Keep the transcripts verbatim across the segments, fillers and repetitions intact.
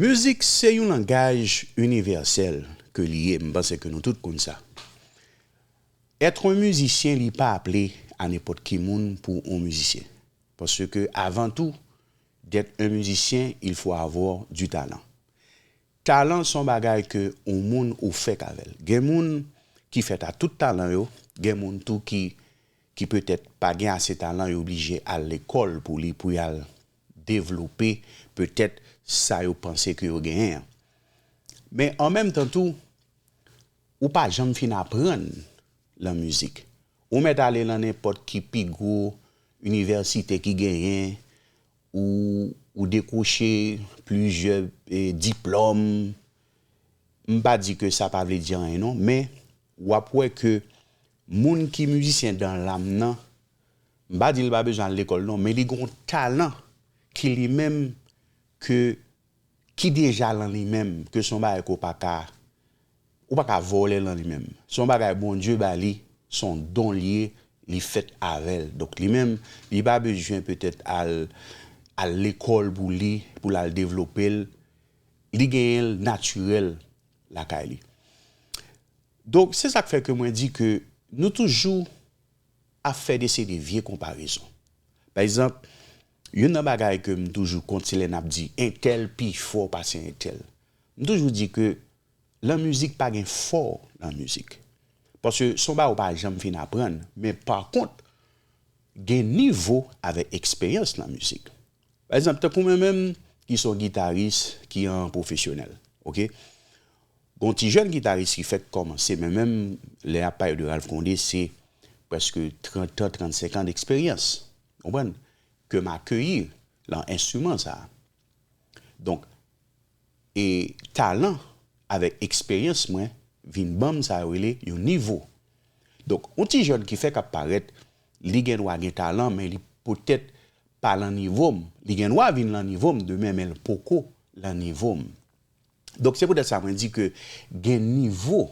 Mizik se yon langaj inivèsèl ke li ye, m panse ke nou tout konn sa. Être un musicien, li pa aple a nenpòt ki moun pou yon mizisyen. Paske avan tou, d'être un musicien, il faut avoir du talent. Talan se yon bagay ke yon moun ou fèk avè l. Gen moun ki fèt a tout talan yo, gen moun tou ki, ki petèt pa gen ase talan, yo oblije al lekòl pou li, pou y al devlope petèt sa yo panse ke yo genyen an. Men an menm tan tou, ou pa janm fin aprann lan mizik. Ou mèt ale lan nenpòt ki pi gwo inivèsite ki genyen, ou, ou dekwoche plizyè, e, diplòm. M pa di ke sa pa vle di anyen non, men w ap wè ke moun ki mizisyen dan lam nan, m pa di l pa bezwen al lekòl non, men li gen yon talan ki li menm ke ki deja lan li menm, ke se yon bagay ke w pa ka, ou pa ka vòlè lan li menm. Se yon bagay Bondye ba li, se yon don li ye, li fèt avè l. Donk li menm, li pa bezwen petèt al, al lekòl pou li, pou l al devlope l. Li genyen l natirèl lakay li. Donk se sa k fè ke mwen di ke nou toujou ap fè de seri de vye konparezon. Pa egzanp, youn nan bagay ke m toujou konn se lè n ap di entèl pi fò pase entèl. M toujou di ke lan mizik pa gen fò lan mizik. Paske se yon bagay ou pa janm fin aprann, men pa kont, gen nivo avèk eksperyans lan mizik. Pa egzanp, tankou mwen menm ki se yon gitaris ki an pwofesyonèl, oke? Gon ti jèn gitaris ki fèk kòmanse, men menm lè y ap pale de Ralph Condé, se prèske trant an, trannsenk an deksperyans, konprann, ke m akeyi lan enstriman sa a. Donk, e talan avèk eksperyans mwen vin ban m sa yo rele yon nivo. Donk, yon ti jèn ki fèk ap parèt, li gen dwa gen talan, men li poutèt pa lan nivo m. Li gen dwa vin lan nivo m demen, men l poko lan nivo m. Donk, se poutèt sa mwen di ke gen nivo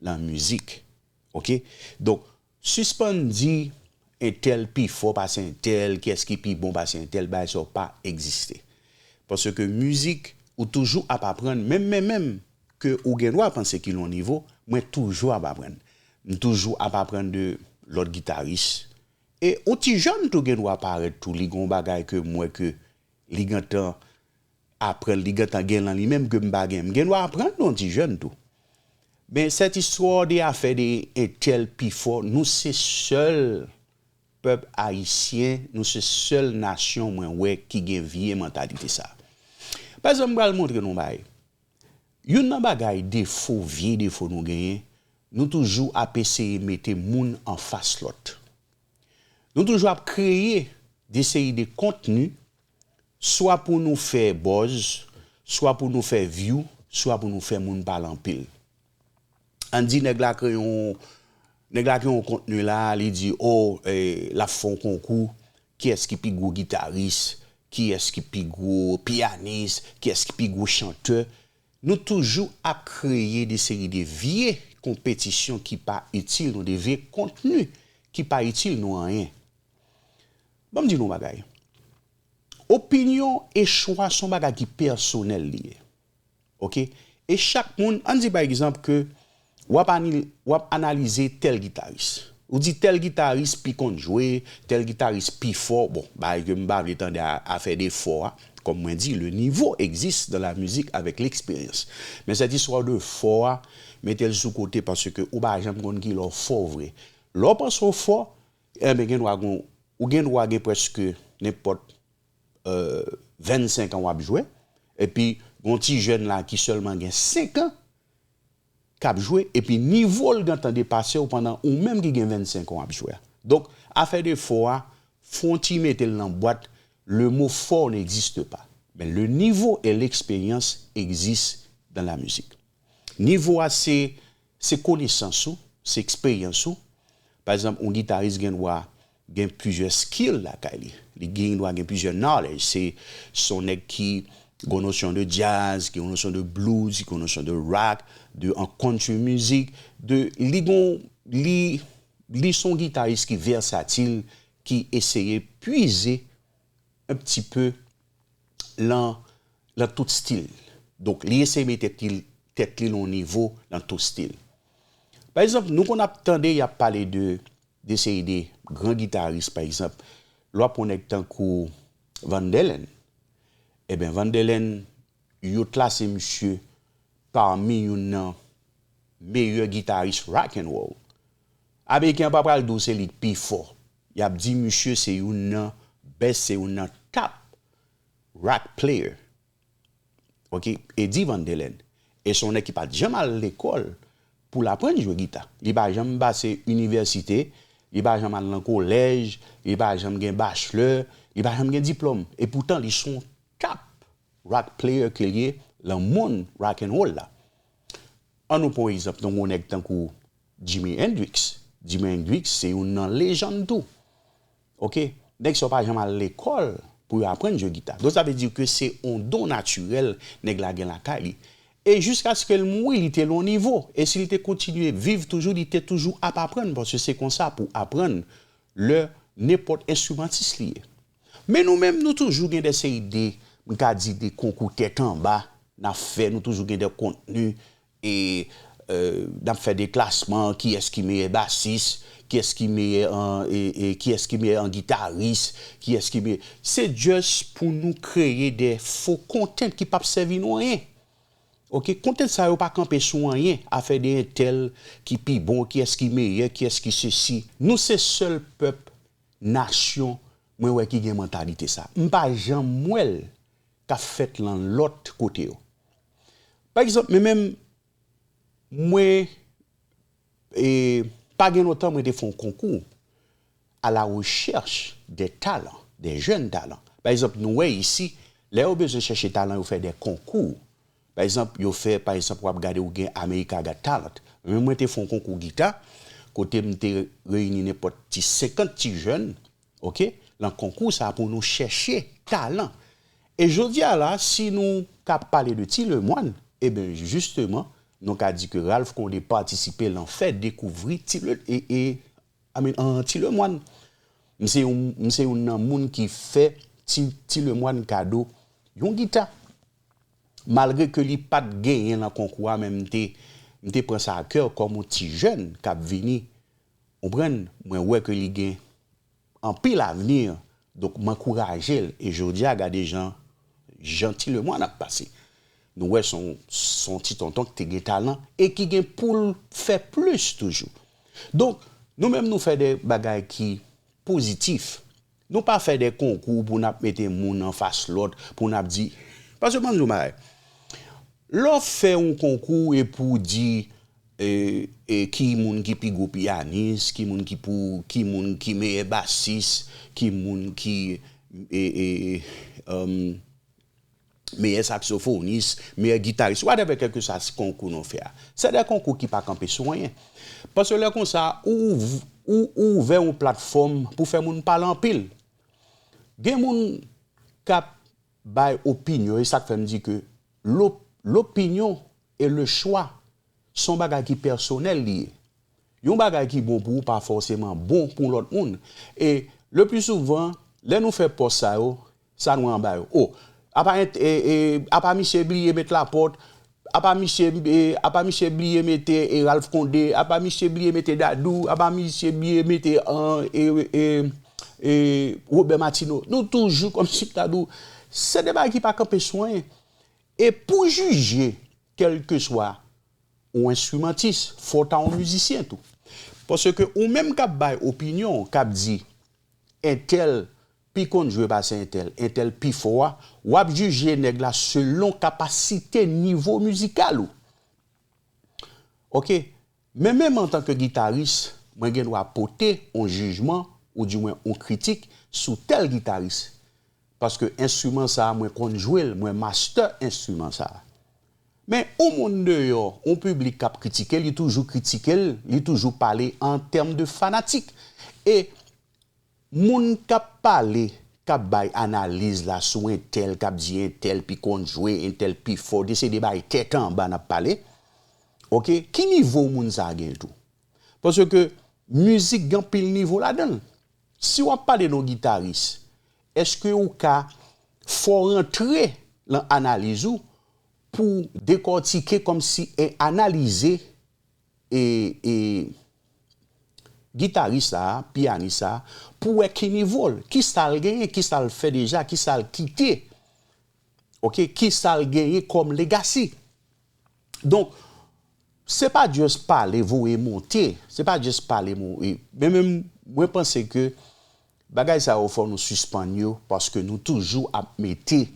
lan mizik. Oke? Donk, sispann di entèl pi fò pase entèl, kiyès ki pi bon pase entèl, bagay sa yo pa egziste. Paske mizik, ou toujou ap aprann, menm, menm, menm ke ou gen dwa panse ki l yon nivo, mwen toujou ap aprann. M toujou ap aprann de lòt gitaris. E yon ti jèn tou gen dwa parèt tou, li gen yon bagay ke m wè ke li gentan aprann, li gentan gen lan li menm ke m pa gen. M gen dwa aprann de yon ti jèn tou. Men cette histoire de afè de entèl pi fò, nou se sèl pèp ayisyen, nou se sèl nasyon mwen wè ki gen vye mantalite sa. Pa egzanp, m pral montre nou yon bagay. Youn nan bagay defo, vye defo nou genyen, nou toujou ap eseye mete moun anfas lòt. Nou toujou ap kreye de seri de kontni, swa pou nou fè buzz, swa pou nou fè view, swa pou nou fè moun pale anpil. Ann di nèg la kreye yon, nèg la kreye yon kontni la, li di, o, eh, l ap fè yon konkou, kiyès ki pi gwo gitaris, kiyès ki pi gwo pyanis, kiyès ki pi gwo chantè. Nou toujou ap kreye de seri de vye konpetisyon ki pa itil nou, de vye kontni ki pa itil nou anyen. Ban m di nou yon bagay. Opinyon e chwa se yon bagay ki pèsonèl li ye. Oke? E chak moun, ann di pa egzanp ke w ap ani-, w ap analize tèl gitaris. Ou di tèl gitaris pi konn jwe, tèl gitaris pi fò. Bon, bagay ke m pa vle tande a, afè de fò a. Comme mwen di, le niveau existe dans la musique avec l'expérience. Men cette histoire de fò a, mete l sou kote paske ou pa janm konn kilè w fò vre. Lè w panse w fò, enben gen dwa gon, ou gen dwa gen prèske nenpòt, euh, vennsenk an w ap jwe, epi gon ti jèn la ki sèlman gen senk an k ap jwe, epi nivo l gentan depase w pandan ou menm ki gen vennsenk an w ap jwe a. Donk, afè de fò a, fò w ti mete l nan bwat, le mot fort n'existe pas. Men le niveau et l'expérience existent dans la musique. Nivo a se, se konesans ou, se eksperyans ou. Pa egzanp, yon gitaris gen dwa gen plizyè skill lakay li. Li gen dwa gen plizyè knowledge. Se, se yon nèg ki gen yon nosyon de jazz, ki gen yon nosyon de blues, ki gen yon nosyon de rock, de an country music, de, li gen, li, li se yon gitaris ki vèsatil, ki eseye pwize un petit peu lan, lan tout stil. Donk, li eseye mete tèt li, tèt li nan yon nivo nan tout stil. Pa egzanp, nou konn ap tande y ap pale de, de seri de gran gitaris, pa egzanp, lè w ap wè yon nèg tankou Van Dalen. Ebyen, Van Dalen, yo klase misye pami youn nan meyè gitaris rock and roll. Ameriken an pa pral di w se li k pi fò. Y ap di misye se youn nan best, se youn nan top rock player. Ok, Eddie Van Dalen. E se yon nèg ki pa t janm al lekòl pou l aprann jwe gita. Li pa janm pase inivèsite, li pa janm al nan kolèj, li pa janm gen bachelor, li pa janm gen diplòm. E poutan, li se yon top rock player ke l ye nan mond rock and roll la. An nou pran egzanp, nou gen yon nèg tankou Jimi Hendrix. Jimi Hendrix se youn nan lejann tou. Ok? Nèg sa yo pa janm al lekòl pou yo aprann jwe gita. Donk, sa vle di ke se yon don natirèl nèg la gen lakay li. E jiskaske l mouri, li te nan yon nivo. E si li te kontinye viv toujou, li te toujou ap aprann, paske se konsa pou aprann lè nenpòt enstrimantis li ye. Men nou menm, nou toujou gen de seri de, m ka di, de konkou tèt anba n ap fè, nou toujou gen de kontni, e, e, n ap fè de klasman, kiyès ki meyè basis, kiyès ki meyè an, e, e, kiyès ki meyè an gitaris, kiyès ki meyè, se just pou nou kreye de fo content ki p ap sèvi nou anyen. Ok, content sa yo pa kanpe sou anyen, afè de entèl ki pi bon, kiyès ki meyè, kiyès ki sesi. Nou se sèl pèp, nasyon, mwen wè ki gen mantalite sa. M pa janm wè l k ap fèt nan lòt kote yo. Pa egzanp, mwen menm, mwen, e, pa gen lontan, mwen te fè yon konkou à la recherche des talents, des jeunes talents. Pa egzanp, nou wè isi, lè yo bezwen chèche talan, yo fè de konkou. Pa egzanp, yo fè, pa egzanp, w ap gade, ou gen America Got Talent. Men mwen te fè yon konkou gita, kote m te reyini nenpòt ti senkant ti jèn, ok, nan konkou sa a pou nou chèche talan. E jodi a la, si nou ka pale de Ti Lemwàn, eben, jisteman, nou ka di ke Ralph Condé patisipe nan fè dekouvri Ti Le, e, e, I mean, an Ti Lemwàn. M se yon, m se youn nan moun ki fè Ti, Ti Lemwàn kado yon gita. Malgre ke li pa t genyen nan konkou a, men m te, m te pran sa a kè kòm yon ti jèn k ap vini. Konprann? Mwen wè ke li gen anpil avni. Donk, m ankouraje l. E jodi a, gade jan, jan Ti Lemwàn ap pase. Nou wè se yon, se yon ti tonton ki te gen talan e ki gen pou l fè plis toujou. Donk, nou menm nou fè de bagay ki pozitif. Nou pa fè de konkou pou n ap mete moun anfas lòt, pou n ap di, paske ban m di w yon bagay. Lè w fè yon konkou e pou w di, e, e, ki moun ki pi gwo piyanis, ki moun ki pou, ki moun ki meyè basis, ki moun ki, e, e, um, meyè saksofonis, meyè gitaris, whatever, kèlkeswa konkou nou fè a. Se de konkou ki pa kanpe sou anyen. Paske lè konsa, ou, ou, ou ouvè yon platfòm pou fè moun pale anpil. Gen moun k ap bay opinyon, e sa k fè m di ke l'op-, l'opinion et le choix se yon bagay ki pèsonèl li ye. Yon bagay ki bon pou ou pa fòseman bon pou lòt moun. E le pli souvan, lè nou fè pòs sa yo, sa nou anba yo. O, apa ent-, e, e, apa misye bliye met lapòt, apa misye, e, apa misye bliye mete, e, Ralph Condé, apa misye bliye mete Dadou, apa misye bliye mete, an, e, e, e, Robert Martineau. Nou toujou kòmsi m ta di w, se de bagay ki pa kanpe sou anyen. E pou jije, kèlkeswa yon enstrimantis, fò w ta yon mizisyen tou. Paske ou menm k ap bay opinyon, k ap di entèl pi konn jwe pase entèl, entèl pi fò a, w ap jije nèg la selon kapasite, nivo mizikal ou. Ok? Men menm antanke gitaris, mwen gen dwa pote yon jijman, oudimwen yon kritik, sou tèl gitaris. Paske enstriman sa a, mwen konn jwe l, mwen master enstriman sa a. Men yon moun deyò, yon piblik k ap kritike, li toujou kritike l, li toujou pale an tèm de fanatik. E moun k ap pale, k ap bay analiz la sou entèl, k ap di entèl pi konn jwe, entèl pi fò, de se de bagay tèt anba n ap pale. Ok, ki nivo moun sa a gen tou? Paske mizik gen anpil nivo ladan l. Si w ap pale de yon gitaris, èske ou ka fè w rantre nan analiz ou pou dekòtike kòmsi e analize e, e gitaris sa a, pyanis sa a, pou wè ki nivo l, ki sa l genyen, ki sa l fè deja, ki sa l kite, oke, ki sa l genyen kòm legacy. Donk, se pa just pale, voye monte, se pa just pale, mo-, e, men menm, mwen panse ke bagay sa yo fò nou sispann yo, paske nou toujou ap mete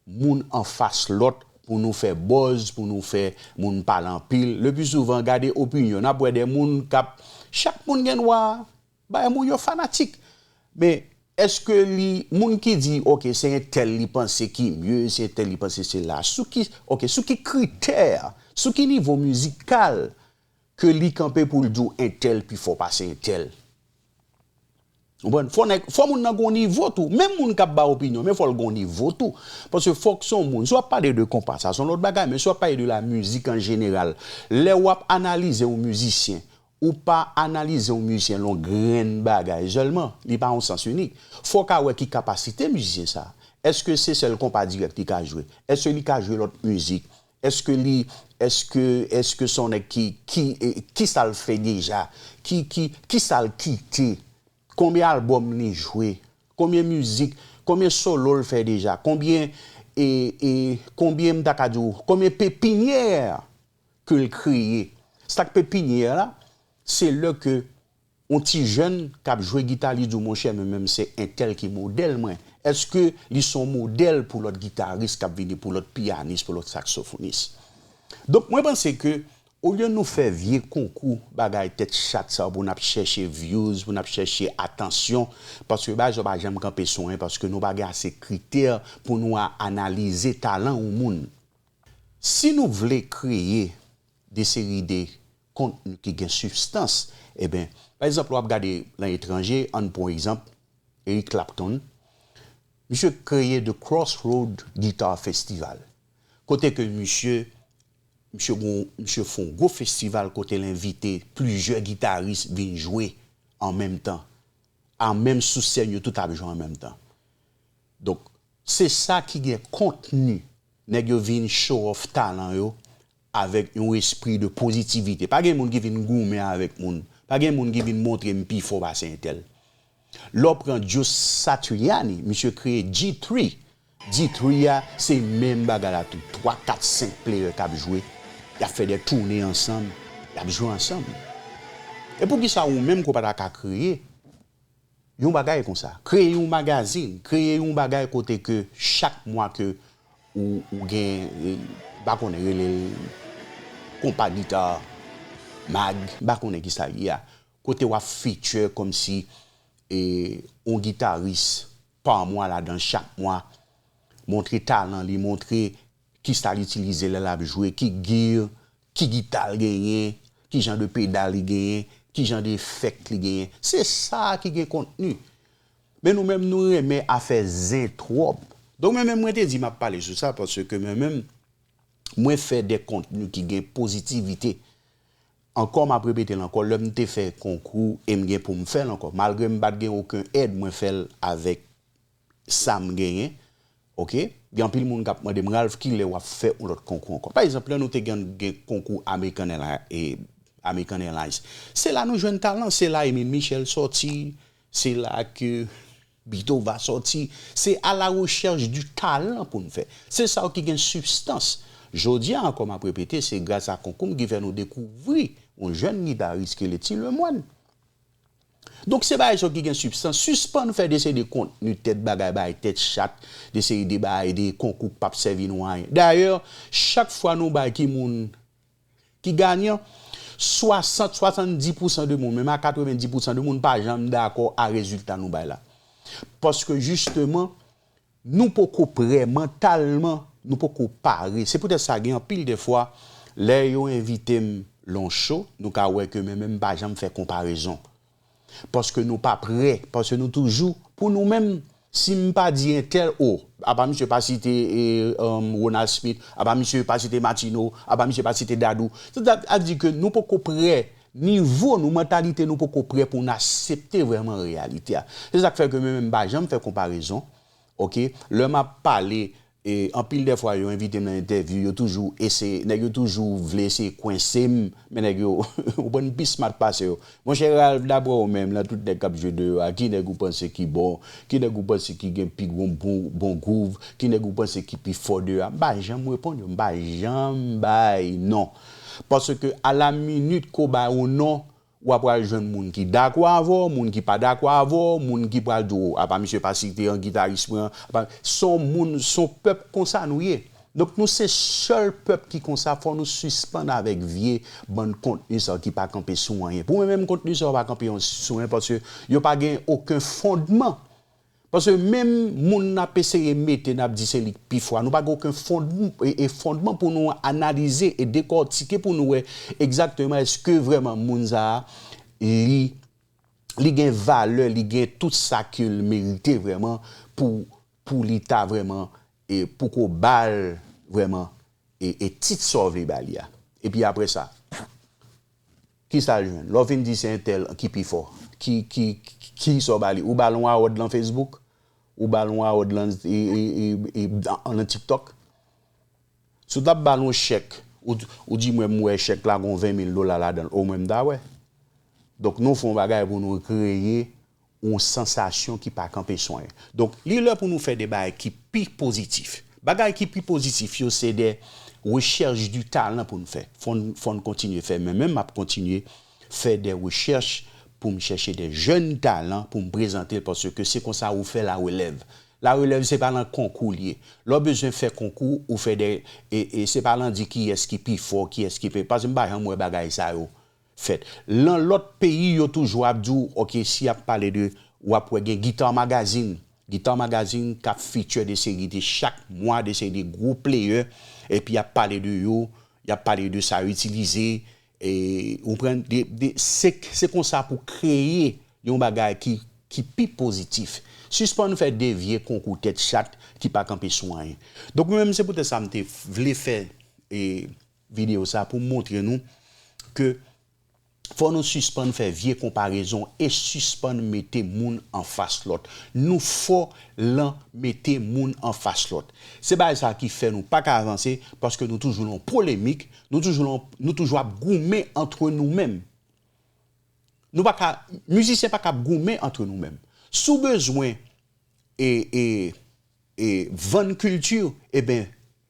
moun anfas lòt pou nou fè buzz, pou nou fè moun pale anpil. Le pli souvan, gade opinyon, n ap wè de moun k ap, chak moun gen dwa bay moun yo fanatik. Men, èske li, moun ki di, oke, se entèl li panse ki mye, se entèl li panse se la, sou ki, oke, sou ki kritè, sou ki nivo mizikal ke li kanpe pou l di w entèl pi fò pase entèl? Ou konprann? Fò nèg, fò moun nan gon nivo tou. Menm moun k ap ba opinyon, men fò l gon nivo tou. Paske fòk se yon moun. Si w ap pale de konpa, sa se yon lòt bagay, men si w ap pale de la mizik an jeneral, lè w ap analize yon mizisyen, ou pa analize yon mizisyen lè yon grenn bagay sèlman, li pa yon sans inik. Fò w ka wè ki kapasite mizisyen sa. Èske se sèl konpa dirèk li ka jwe? Èske li ka jwe lòt mizik? Èske li, èske, èske se yon nèg ki, ki, e, ki sa l fè deja? Ki, ki, ki sa l kite? Konbyen albòm li jwe? Konbyen mizik? Konbyen solo l fè deja? Konbyen, e, e, konbyen m ta ka di w, konbyen pepinyè ke l kreye? Sa k pepinyè la, se lè ke yon ti jèn k ap jwe gita, li di w, monchè, men menm se entèl ki modèl mwen. Èske li se yon modèl pou lòt gitaris k ap vini, pou lòt pyanis, pou lòt saksofonis? Donk, mwen panse ke, olye nou fè vye konkou, bagay tèt chat sa yo, pou n ap chèche views, pou n ap chèche atansyon, paske bagay sa yo pa janm kanpe sou anyen, paske nou pa gen ase kritè pou nou a analize talan yon moun. Si nou vle kreye de seri de kontni ki gen sibstans, eben, pa egzanp, lè w ap gade nan etranje, ann pran egzanp, Eric Clapton, misye kreye The Crossroad Guitar Festival, kote ke misye, misye gon, misye fè yon gwo festival kote l envite plizyè gitaris vin jwe an menm tan, an menm sou sèn, yo tout ap jwe an menm tan. Donk, se sa ki gen kontni. Nèg yo vin show off talan yo avèk yon espri de pozitivite. Pa gen moun ki vin goumen avèk moun. Pa gen moun ki vin montre m pi fò pase entèl. Lè w pran Joe Satriani, misye kreye G three. G three a, se menm bagay la tou. Twa, kat, senk player k ap jwe. Y ap fè de toune ansanm. Y ap jwe ansanm. E poukisa ou menm ke w pa ta ka kreye yon bagay konsa? Kreye yon magazin, kreye yon bagay kote ke chak mwa ke ou, ou gen, e, m pa konnen rele l konpa gita, mag, m pa konnen ki sa l ye a. Kote w ap feature kòmsi, e, yon gitaris pa mwa ladan chak mwa, montre talan li, montre ki sa l itilize lè l ap jwe, ki gear, ki gita l genyen, ki jan de peda li genyen, ki jan de efèk li genyen. Se sa ki gen kontni. Men nou menm, nou renmen afè zen twòp. Donk, mwen menm, mwen te di m ap pale sou sa, paske mwen menm, mwen fè de kontni ki gen pozitivite. Ankò, m ap repete l ankò, lè m te fè konkou, e m gen pou m fè l ankò. Malgre m pa t gen okenn èd, mwen fè l avèk sa m genyen, oke? Gen anpil moun k ap mande m, Ralph, kilè w ap fè yon lòt konkou ankò? Pa egzanp, lè nou te gen, gen konkou American Airlines, e, American Airlines, se la nou jwenn talan, se la Emile Michel sòti, se la ke Beethoven sòti, se à la recherche du talent pou n fè. Se sa yo ki gen sibstans. Jodi a ankò, m ap repete, se gras a konkou m ki fè nou dekouvri yon jèn gitaris ki rele Ti Lemoine. Donk, se bagay sa yo ki gen sibstans. Sispann fè de se de kontni tèt bagay, bagay tèt chat, de seri de bagay, de konkou k p ap sèvi nou anyen. Dayè, chak fwa nou bay ki moun ki ganyan, swasant, swasanndis pousan de moun, menm a katrevenndis pousan de moun pa janm dakò a rezilta nou bay la. Paske jisteman, nou poko prè mantalman, nou poko pare. Se poutèt sa, gen anpil de fwa, lè yo envite m lan yon show, nou ka wè ke mwen menm m pa janm fè konparezon. Paske nou pa prè, paske nou toujou, pou nou menm, si m pa di entèl, o, apa misye pa site, e, um, Ronald Smith, apa misye pa site Martino, apa misye pa site Dadou. Sa vle di ke nou poko prè, nivo nou, mantalite nou poko prè pou n aksepte vrèman reyalite a. Se sa k fè ke mwen menm m pa janm fè konparezon. Oke, lè m ap pale E anpil dè fwa, yo envite m nan entèvyou, yo toujou eseye, nèg yo toujou vle eseye kwense m, men nèg yo, ou konprann, pi smart pase yo. Monchè Ralph, daprè ou menm, lan tout nèg k ap jwe deyò a, ki nèg ou panse ki bon, ki nèg ou panse ki gen pi gwo bon, bon gwouv, ki nèg ou panse ki pi fò deyò a? M pa janm reponn yo, m pa janm bay non. Paske a la minit ke w bay yon non, w ap pral jwenn moun ki dakò avè w, moun ki pa dakò avè w, moun ki pral di w, apa misye pa site yon gitaris mwen, apa, se yon moun, se yon pèp konsa nou ye. Donk nou se sèl pèp ki konsa, fò nou sispann avèk vye bann kontni sa yo ki pa kanpe sou anyen. Pou mwen menm kontni sa yo pa kanpe yon, sou anyen paske yo pa gen okenn fondman. Paske menm moun n ap eseye mete, n ap di se li k pi fò a, nou pa gen okenn fondm-, e, e fondman pou nou analize e dekòtike pou nou wè egzakteman èske vrèman moun sa a, li, li gen valè, li gen tout sa ke l merite vrèman pou, pou li ta vrèman, e pou ko ba l vrèman, e, e tit sa w vle ba li a. Epi apre sa, ki sa l jwenn? Lè w fin di se entèl ki pi fò, ki, ki, ki, ki sa w ba li? Ou ba l yon awòd lan Facebook? Ou ba l yon awòd lan, e, e, e, e, nan TikTok? Si w t ap ba l yon chèk, ou, ou di mwen m wè chèk la gon ven mil dola ladan l, omwen m ta wè. Donk nou fè yon bagay pou nou kreye yon sansasyon ki pa kanpe sou anyen. Donk li lè pou nou fè de bagay ki pi pozitif. Bagay ki pi pozitif yo se de rechèch di talan pou n fè. Fò n, fò n kontinye fè, men menm m ap kontinye fè de rechèch pou m chèche de jèn talan pou m prezante l, paske se konsa ou fè larelèv. Larelèv se pa nan konkou l ye. Lè w bezwen fè konkou, ou fè de, e, e se pa nan di kiyès ki pi fò, kiyès ki pi, paske m pa janm wè bagay sa yo fèt. Lan lòt peyi, yo toujou ap di w, oke, si y ap pale de, w ap wè gen Guitar Magazine. Guitar Magazine k ap feature de seri de chak mwa, de seri de gwo player, epi y ap pale de yo, y ap pale de sa yo itilize, e, ou konprann, de, de, se, se konsa pou kreye yon bagay ki, ki pi pozitif. Sispann fè de vye konkou tèt chat ki pa kanpe sou anyen. Donk, mwen menm, se poutèt sa m te vle fè, e, videyo sa pou montre nou ke fò nou sispann fè vye konparezon e sispann mete moun anfas lòt. Nou fò lan mete moun anfas lòt. Se bagay sa ki fè nou pa ka avanse, paske nou toujou lan polemik, nou toujou lan, nou toujou ap goumen antre nou menm. Nou pa ka, mizisyen pa ka ap goumen antre nou menm. Si w bezwen e, e, e vann kilti, eben,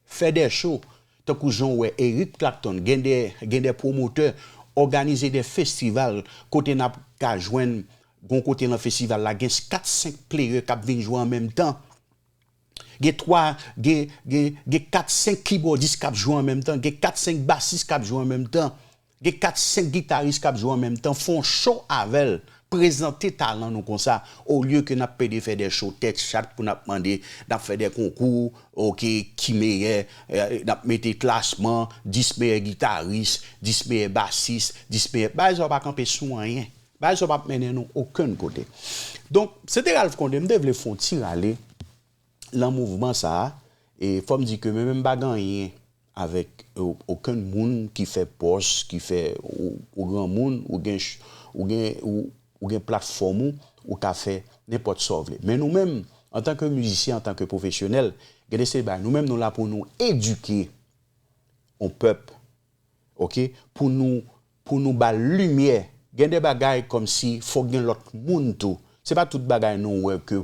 fè de show. Tankou jan w wè Eric Clapton, gen de, gen de pwomotè, òganize de festival kote n ap ka jwenn, gon kote lan festival la, gen kat senk player k ap vin jwe an menm tan. Gen twa, gen, gen, gen kat senk kibòdis k ap jwe an menm tan, gen kat senk basis k ap jwe an menm tan. Gen kat senk gitaris k ap jwe an menm tan, fè yon show avè l, prezante talan nou konsa, olye ke n ap pede fè de show tèt chat pou n ap mande, n ap fè de konkou, oke, ki meyè, eh, n ap mete klasman, dis meyè gitaris, dis meyè basis, dis meyè, bagay sa yo pa kanpe sou anyen. Bagay sa yo p ap mennen nou okenn kote. Donk, se te Ralph Condé, m te vle fè yon ti rale lan mouvman sa a, e fò m di ke mwen menm m pa gen anyen avèk o-, okenn moun ki fè pòs, ki fè ou, ou granmoun, ou gen ch-, ou gen, ou, ou gen platfòm ou, ou ka fè nenpòt sa w vle. Men nou menm, antanke mizisyen, antanke pwofesyonèl, gen de seri bagay, nou menm nou la pou nou edike yon pèp, oke? Pou nou, pou nou ba l limyè. Gen de bagay kòmsi fòk gen lòt moun tou. Se pa tout bagay nou wè ke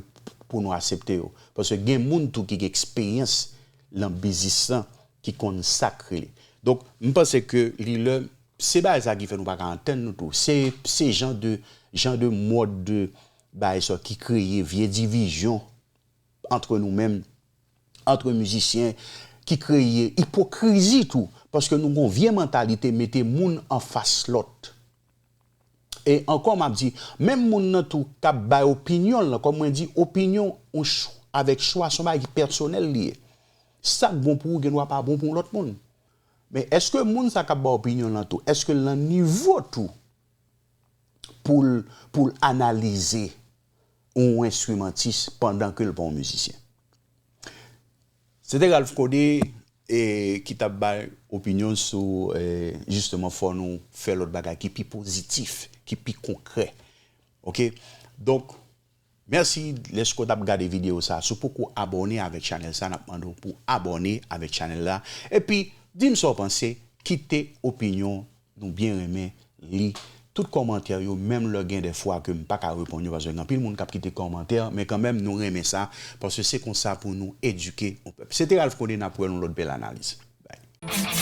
pou nou aksepte yo. Paske gen moun tou ki gen eksperyans lan biznis lan, ki konn sa k rele. Donk, m panse ke li lè, se bagay sa ki fè nou pa ka antann nou tou. Se, se jan de, jan de mòd de bagay sa ki kreye vye divizyon antre nou menm, antre mizisyen, ki kreye ipokrizi tou, paske nou gon vye mantalite mete moun anfas lòt. E ankò, m ap di, menm moun nan tou k ap bay opinyon l lan, kòm mwen di, opinyon yon ch-, avèk chwa, se yon bagay ki pèsonèl li ye. Sa k bon pou ou, gen dwa pa bon pou yon lòt moun. Men èske moun sa k ap bay opinyon l lan tou, èske l nan nivo tou pou l, pou l analize yon enstrimantis pandan ke l pa yon mizisyen? Se te Ralph Condé, e, ki t ap bay opinyon sou, e, jisteman, fò nou fè lòt bagay ki pi pozitif, ki pi konkrè. Oke? Donk, Mèsi lèske w t ap gade videyo sa. Si w poko abòne avèk chanèl sa, n ap mande w pou abòne avèk chanèl la. Epi, di m sa w panse, kite opinyon nou byen renmen li tout kòmantè yo, menm lè gen de fwa ke m pa ka reponn yo, paske gen anpil moun k ap kite kòmantè, men kanmenm nou renmen sa, paske se konsa pou nou edike yon pèp. Se te Ralph Condé, n ap wè l yon lòt bèl analiz. Bye.